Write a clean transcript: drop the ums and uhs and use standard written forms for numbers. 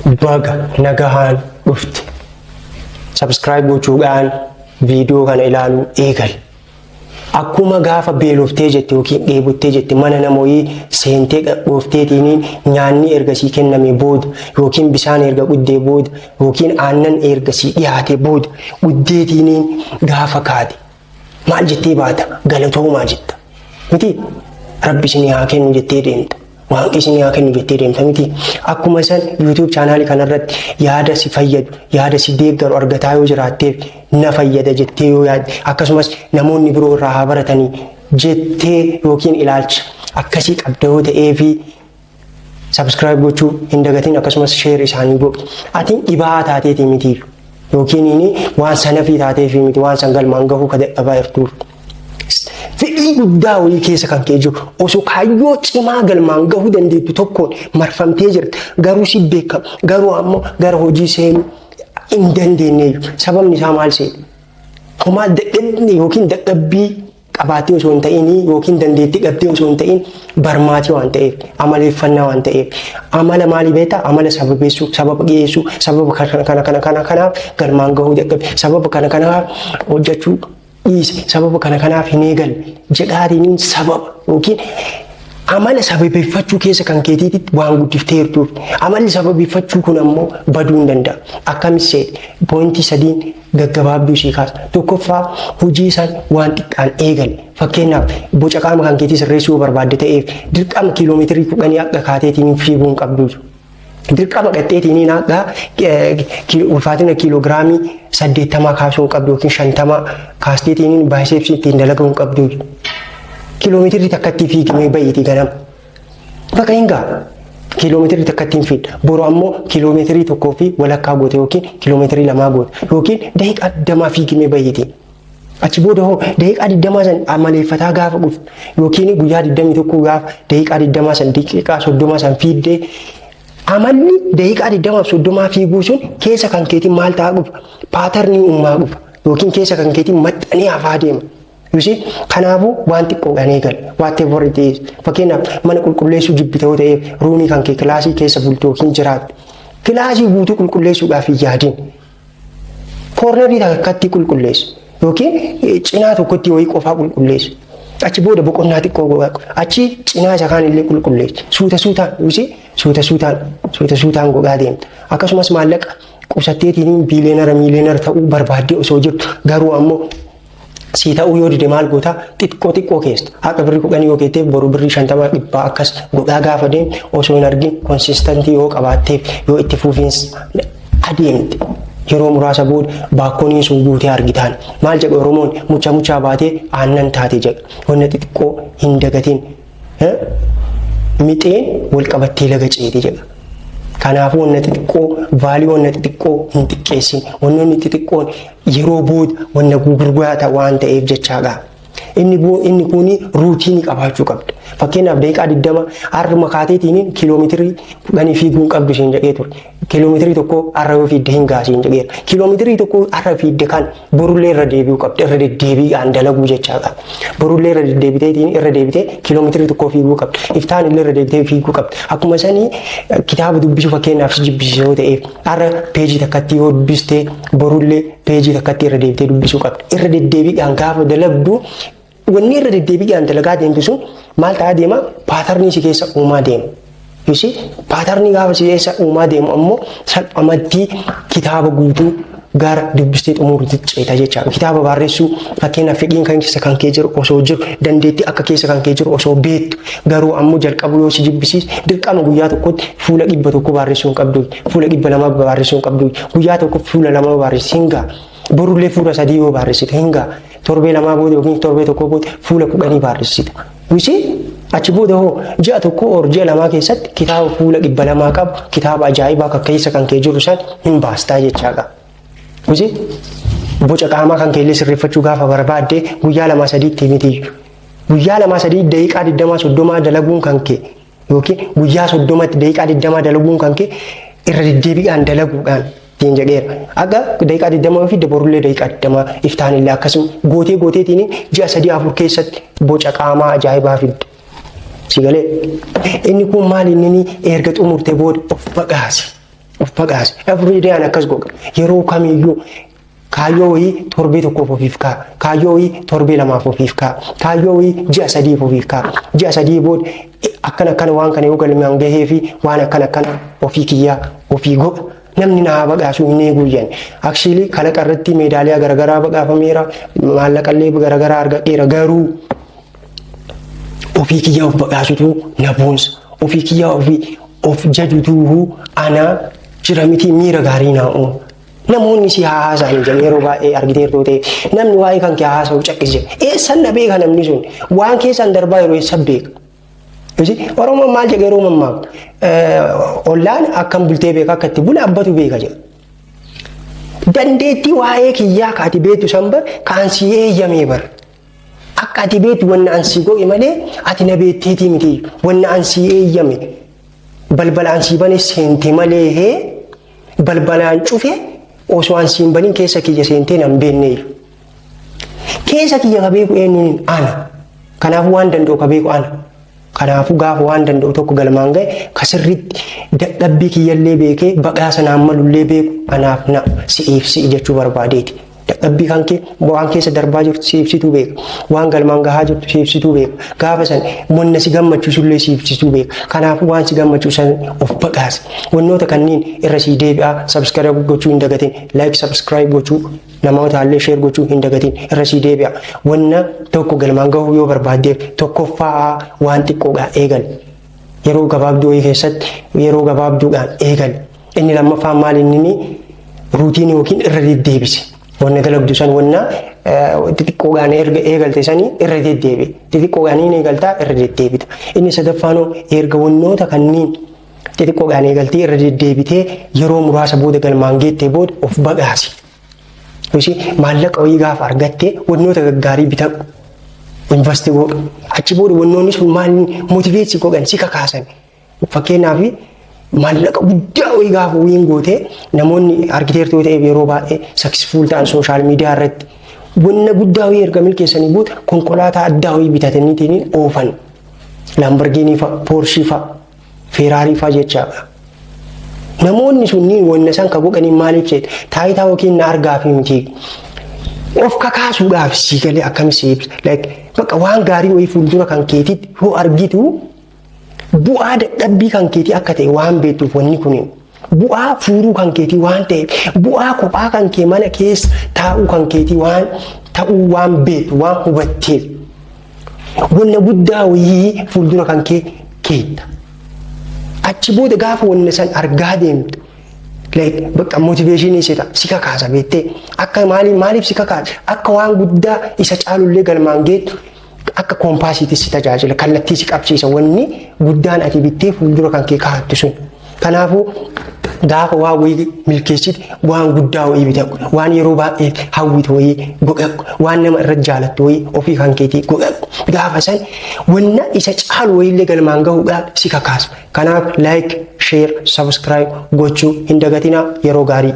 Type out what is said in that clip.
Baga nagahaan dhufte. Subscribe gochuudhaan viidiyoo kana ilaaluu eegali. Akkuma gaafa beeloftee jette yookiin dheebottee jette mana nama wayii seentee qadhoofteetiin nyaanni erga sii kenname booda yookiin bishaan erga dhuddee booda yookiin aannan erga sii dhiyaate booda dhuddeetiin gaafa kaate maal jettee baata? Galatoomaa jetta. Miti, Rabbi isinii haa kennu jettee deemta. Waaqni isinii haa kennu jettee deemta miti. Akkuma san YouTube chaanaalii kanarratti yaada si fayyadu, yaada si deeggaru argataa yoo jiraatteef, na fayyada jettee yoo yaadde, akkasumas namoonni biroo irraa haa baratanii jettee yookiin ilaalcha akkasii qabda yoo ta'ee fi subscribe gochuu hin dagatin, akkasumas share isaanii godhi. Ati dhibaa taateetii miti yookiin inni waan sanafii taateefi miti waan san galmaan gahuu ka dadhabaa jirtuuf. Fedhii guddaa wayii keessa kan kee jiru osoo kaayyoo cimaa galmaan gahuu dandeettu tokkoon marfamtee jirta. Garuu si beekama. Garuu ammoo gara hojii seenuu hin dandeenyeeyyu. Sababni isaa maal seete? Homaa dadhabni yookiin dadhabbii qabaattee osoo hin ta'in yookiin dandeettii dhabdee osoo hin ta'in, barmaatii waan ta'eef, amaleeffannaa waan ta'eef. Amala maalii beektaa? Amala sababeessuu, sababa dhiyeessuu, sababa kana kana kana kana kanaaf galmaan gahuu dadhabe, sababa kana kanaaf hojjechuu dhiise, sababa kana kanaaf hin eegalle jedhaatiin sababa yookiin amala sababeeffachuu keessa kan keetiitti waan guddifteertuuf. Amalli sababeeffachuu kun ammoo baduu hin danda'a. Akkamis seete? Pointii sadiin gaggabaabduu ishee kaasa. Tokkoffaa, hojii isaan waan xiqqaan eegale. Fakkeenyaaf, boca qaama kan keetii sirreessuu yoo barbaadde ta'eef, dirqama kiiloomeetirii 10 akka kaateetiin fiiguu hin qabdu. Dirqama qaxxeetiin akka ulfaatina kiiloogiraamii 80 kaasuu hin qabdu yookiin 50 kaasteetiin bicepsii ittiin dalaguu hin qabdu. Kiiloomeetirii takkatti fiigimee ba'iitii ganama. Bakka hin ga'a. Kiiloomeetirii takkatti hin fiidda. Boru ammoo kiiloomeetirii tokkoo fi walakkaa goote yookiin kiiloomeetirii 2 goote yookiin daqiiqaa 20 fiigimee ba'iitii. Achi booda hoo daqiiqaa 20 san amaleeffataa gaafa dhuftu yookiin guyyaa 21 gaafa daqiiqaa 20 san, daqiiqaa 30 san fiiddee, amalli daqiiqaa 20 fi 30 fiiguu sun keessa kan keetiin maal ta'aa dhufa? Patternii uumaa dhufa yookiin keessa kan keetiin maxxanee hafaa deema. You see? Kanaafuu waan xiqqoodhaan eegal. Whatever it is. Fakkeenyaaf, mana qulqulleessuu jibbita yoo ta'eef, roomii kan kee, kilaasii keessa bultu yookiin jiraattu. Kilaasii guutuu qulqulleessuudhaaf hin yaadin. Cornerii takkatti qulqulleessu yookiin cinaa tokkotti wayii qofaa qulqulleessu. Achi booda boqonnaa xiqqoo godhaa. Achi cinaa isa kaan illee qulqulleessu. Suuta suutaan, you see? Suuta suutaan, suuta suutaan godhaa deemta. Akkasumas maallaqa qusatteetiin billionaire, millionaire ta'uu barbaaddee osoo jirtu, garuu ammoo sii ta'uu yoo dide, maal goota? Xiqqoo xiqqoo keessa haqa birrii 10 yoo keetteef, boru birrii 50, 100 akkas godhaa gaafa deemte, osoo hin argin consistency yoo qabaatteef, yoo itti fufiinsa adeemte, yeroo muraasa booda baakkooniin sun guutee argitaan. Maal jedhu Oromoon? Mucha muchaa baatee aannan taate jedha. Wanna xixiqqoo hin dagatin. Mixeen wal qabattee laga ceete jedha. Kanaafuu wanna xixiqqoo, value wanna xixiqqoo hin xiqqeessin. Wannoonni xixiqqoon yeroo booda wanna gurguraata waan ta'eef jechaadha. Inni kuni routineii qabaachuu qabda. Fakkeenyaaf, daqiiqaa 20 har'uma kaateetiin kiiloomeetirii 10 fiiguu hin qabdu siin jedhee ture. Kiiloomeetirii 1 har'a yoo fiidde hin gaasiin jedheera. Kiiloomeetirii 1 har'a fiidde kan borullee irra deebi'uu qabda. Irra deddeebiidhaan dalaguu jechaadha. Borullee irra deddeebiteetiin irra deebitee kiiloomeetirii 1 fiiguu qabda. Iftaan illee irra deebitee fiiguu qabda. Akkuma sanii kitaaba dubbisuu fakkeenyaaf si jibbisiisa yoo ta'eef, har'a peejii takkatti yoo dubbistee, borullee peejii takkatti irra deebitee dubbisuu qabda. Irra deddeebiidhaan gaafa dalagdu, wanni irra deddeebiidhaan dalagaa deemtu sun maal ta'aa deema? Patternii si keessa uumaa deema. You see, patternii gaafa si keessa uumaa deemu ammoo salphamatti kitaaba guutuu gara dubbistee xumuruutti ceeta jechaadha. Kitaaba barreessuu fakkeenyaaf fedhiin kan keessa kan kee jiru osoo jiru, dandeettii akka keessa kan kee jiru osoo beektu, garuu ammoo jalqabu yoo si jibbisiis, dirqama guyyaa tokkotti fuula 100 barreessuu hin qabdu. Fuula 200 barreessuu hin qabdu. Guyyaa tokko fuula 2 barreessi hin ga'a. Borullee fuula 3 yoo barreessite hin ga'a. Torbee 2 booda yookiin torbee 1 booda fuula 10 barreessita. You see? Achi booda hoo ji'a 1 or ji'a 2 keessatti kitaaba fuula 200 qabu, kitaaba ajaa'ibaa kan keessa kan kee jiru san hin baastaa jechaadha. You see? Boca qaamaa kan keellee sirreeffachuu gaafa barbaadde, guyyaa 2 sadiitti miti. Guyyaa 2 sadii daqiiqaa 20 30 dalaguun kan kee yookiin guyyaa 30tti daqiiqaa 20 dalaguun kan kee irra deddeebiidhaan dalaguudhaan ittiin jedheera. Akka daqiiqaa 20 yoo fidde, borullee daqiiqaa 20, iftaanillee akkasuma gootee gooteetiin ji'a 3 4 keessatti boca qaamaa ajaa'ibaa fidde. Si galee? Inni kun maal? Inni erga xumurte booda of badhaasi. Of baqaase. Everyday an akkas godha. Yeroo kamiyyuu kaayyoo wayii torbee 1f ofiif kaa'a. Kaayyoo wayii torbee 2f ofiif kaa'a. Kaayyoo wayii ji'a 3f ofiif kaa'a. Ji'a 3 booda akkana akkana waan kana yoo galmaan gahee fi waan akkana akkana ofii kiyyaa ofii godha. Namni naa baqaasuu hin eeguu jedhan. Actually kalaqa irratti meedaaliyaa garaagaraa baqaafameera. Maallaqallee garaagaraa argadheera, garuu ofii kiyyaa of baqaasutu na boonsa. Ofii kiyyaa ofii of jajutu ana jira miti, miira gaarii naa uuma. Namoonni si haa haasa'an jedhan yeroo baay'ee argiteertoo ta'e, namni waa'ee kan kee haasa'u caqqis jedha. Eessan na beeka namni sun? Waan keessan darbaa yeroo eessan beeka? Oromoon maal jedha yeroo mammaaku? Ollaan akkam bultee beeka, akka itti bula abbatu beeka jedha. Dandeettii waa'ee kiyyaa ka ati beektu san bar kaan si eeyyamee bar. Akka ati beektu wanna an si godhe malee ati na beekteetii miti, wanna an si eeyyame. Balbala an si bane seente malee, hee, balbalaan cufe osoo an siin banin keessa kiyya seentee nan beekne. Keessa kiyya ka beeku eenyuun? Ana. Kanaafuu waan danda'u ka beeku ana. Kanaafuu gaafa waan danda'u tokko galmaan ga'e, ka sirriitti dadhabbii kiyyallee beekee baqaasa naan malullee beeku anaaf na si'iif si'i jechuu barbaadeeti. Dadhabbii kan kee, waan keessa darbaa jirtu si ibsituu beeka. Waan galmaan gahaa jirtu si ibsituu beeka. Gaafa san wanna si gammachiisullee si ibsituu beeka. Kanaafuu waan si gammachiisu san of baqaase. Wannoota kanneen irra sii deebi'aa, subscribe gochuu hin dagatin. Like, subscribe gochuu, namoota illee share gochuu hin dagatin. Irra sii deebi'a. Wanna tokko galmaan gahuu yoo barbaaddeef, tokkoffaa waan xiqqoodhaan eegal. Yeroo gabaabduu wayii keessatti, yeroo gabaabduudhaan eegal. Inni lammaffaan maal? Inni routine yookiin irra deddeebise. Wanna dalagdu san, wanna xixiqqoodhaan erga eegalte sanii irra deddeebi. Xixiqqoodhaan inni eegaltaa, irra deddeebita. Inni sadaffaanoo, erga wannoota kanneen xixiqqoodhaan eegaltee irra deddeebitee yeroo muraasa booda galmaan geettee booda of baqaasi. Maallaqa wayii gaafa argattee wannoota gaggaarii bitadhu. Invest godhu. Achi booda wannoonni sun maal motivate si godhan, si kakaasan. Fakkeenyaaf, maallaqa guddaa wayii gaafa wayiin gootee, namoonni argiteertuu ta'eef yeroo baay'ee successful ta'an social media irratti wanna guddaa wayii erga milkeessanii booda konkolaataa addaa wayii bitataniitiin oofan. Lamborghini fa'a, Porsche fa'a, Ferrari fa'a jechaadha. Namoonni sunniin wanna san ka godhanii maaliif jedhe? Taayitaa yookiin na argaa fi miti. Of kakaasuudhaaf si galee akkam si ibsa. Like, bakka waan gaarii wayii fuuldura kan keetitti yoo argitu, bu'aa dadhabbii kan keetii akka ta'e waan beektuuf, wanni kun bu'aa fuuruu kan keetii waan ta'eef, bu'aa kophaa kan kee mana keessa taa'uu kan keetii waan ta'uu waan beektu, waan hubatteef, wanna guddaa wayii fuuldura kan kee keetta. Achi booda gaafa wanna san argaa deemtu, like, bakka motivation si ta'a, si kakaasa beektee. Akka maaliif maaliif si kakaasa? Akka waan guddaa isa caalullee galmaan geettu akka compassiitti si tajaajila, kallattii si qabsiisa wanni guddaan ati bittee fuuldura kan kee kaa'attu sun. Kanaafuu gaafa waa wayii milkeessite, waan guddaa wayii bitadhu, waan yeroo baay'ee hawwitu wayii godhadhu, waan nama irra jaalattu wayii ofii kan keetii godhadhu. Gaafa san wanna isa caalu wayiillee galmaan gahuudhaaf si kakaasa. Kanaaf like, share, subscribe gochuu hin dagatinaa. Yeroo gaarii.